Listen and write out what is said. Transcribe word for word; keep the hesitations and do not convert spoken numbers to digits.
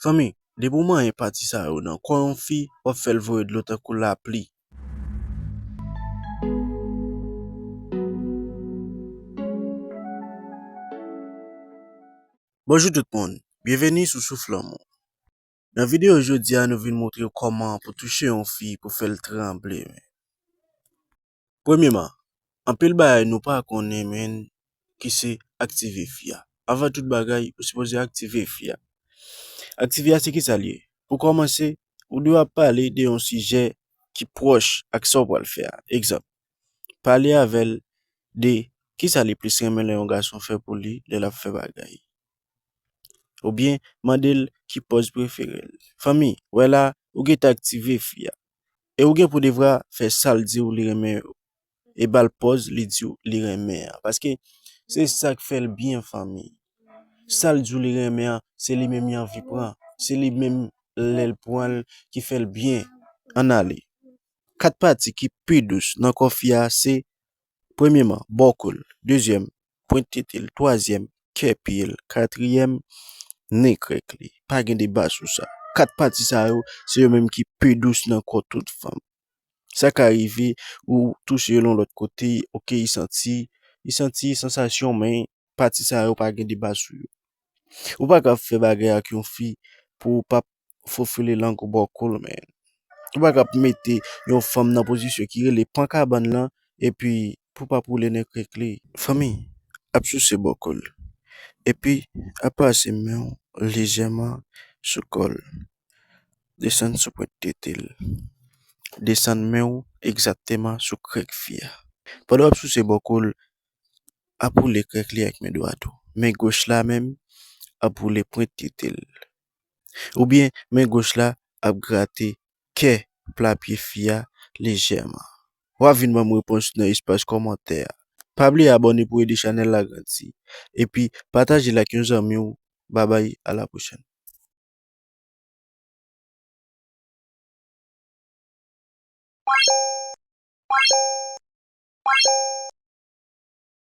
Fanmi, depi w manyen pati sa yo nan kò yon fi, w ap fè l voye dlo tankou lapli. Bonjou tout moun, byenveni sou Souf Lanmou. Nan videyo jodi a, nou vin montre w kòman pou touche yon fi pou fè l tranble, men. Premyeman, anpil bagay nou pa konnen, men, ki se aktive fi a. Anvan tout bagay, ou sipoze aktive fi a. Aktive a se kisa l ye? Pou kòmanse, ou dwe ap pale de yon sijè ki pwòch ak sa w pral fè a. Egzanp, pale avè l de kisa li plis renmen lè yon gason fè pou li lè l ap fè bagay. Oubyen mande l ki pòz prefere l. Fanmi, wè la, ou gentan aktive fi a. E ou gen pou devwa fè sa l di w li renmen yo. E ba l pòz li di w li renmen an. Paske se sa k fè l byen, fanmi. Sa l di w li renmen an, se li menm li anvi pran. Se li menm lè l pran l ki fè l byen. Ann ale. Kat pati ki pi dous nan kò fi a se, premyeman, bòkò l. Dezyèm, pwent tete l. Twazyèm, kè pye l. Katriyèm, nen krèk li. Pa gen deba sou sa. Kat pati sa yo, se yo menm ki pi dous nan kò tout fanm. Sa ka rive, ou touche yo yon lòt kote, oke, li santi, li santi sansasyon, men pati sa yo pa gen deba sou yo. Ou pa ka ap fè bagay ak yon fi pou w p ap fofile lang ou bòkò l, men. Ou pa ka ap mete yon fanm nan pozisyon ki rele pan kabann lan, epi pou w p ap woule nen krèk li. Fanmi, ap souse bòkò l. Epi, ap pase men w lejèman sou kò l. Desann sou pwent tete l. Desann men w egzakteman sou krèk fi a. Pandan w ap souse bòkò l, ap woule krèk li ak men dwat ou. Men goch la menm ap woule pwent tete l. Oubyen men goch la ap grate kè pla pye fi a lejèman. W ap vin ban m repons nan espas kòmantè a. Pa bliye abòne pou ede chanèl la grandi. Epi pataje l ak yon zanmi w. Babay, a la pwochèn.